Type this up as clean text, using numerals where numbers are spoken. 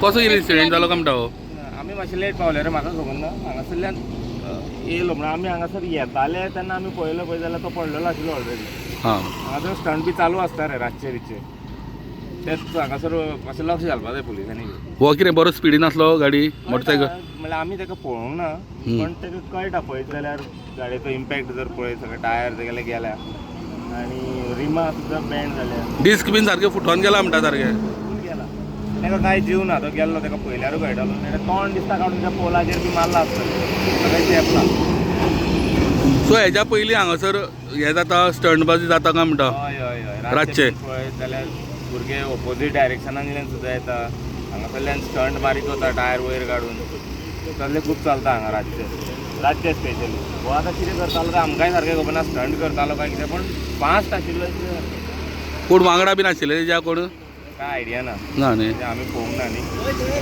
कसो कितें इन्सिडेंट जालो काय म्हणटा हो? आमी मातशे लेट पावले रे, म्हाका खबर ना. हांगासरल्यान येयलो म्हणून आमी हांगासर येताले तेन्ना आमी पळयलो, पळय जाल्यार तो पडलेलो आशिल्लो ऑलरेडी. हांगासर स्टंट बी चालू आसता रे रातचे बितचे, तेच हांगासर मातशें लक्ष घालपा जाय पुलिसांनी. हो कितें बरो स्पिडीन आसलो गाडी मोटरसायकल? म्हणल्यार आमी ताका पळोवंक ना, पण ताका कळटा पळयत जाल्यार. गाडयेचो इम्पॅक्ट जर पळयत, सगळे टायर तेगेले गेल्या आनी रिमा सुद्दां बँड जाल्या. डिस्क बीन सारकें फुटोन गेला म्हणटा सारकें. फूल गेला. ताका कांय जीव ना, तो गेल्लो ताका पळयल्यारूय कळटालो. ताणें तोंड दिसता काडून त्या पोलाचेर बी मारला आसतलें, सगळें चेपला. सो हेज्या पयलीं हांगासर हें जाता, स्टंटबाजी जाता काय म्हणटा? हय हय हय रातचे. पळयत जाल्यार भुरगे ओपोजीट डायरेक्शनांतल्यान सुद्दां येता, हांगासरल्यान स्टंट मारीत वता टायर वयर काडून. तसलें खूब चलता हांगा रातचे, रातचे स्पेशली. हो आतां कितें करतालो ते आमकांय सारकें खबर ना, स्टंट करतालो काय कितें, पण फास्ट आशिल्लो इतलें सारकें. कोण वांगडा बीन आशिल्ले तेज्या कोण? काय आयडिया ना. ना न्ही? म्हणजे आमी पळोवंक ना न्ही.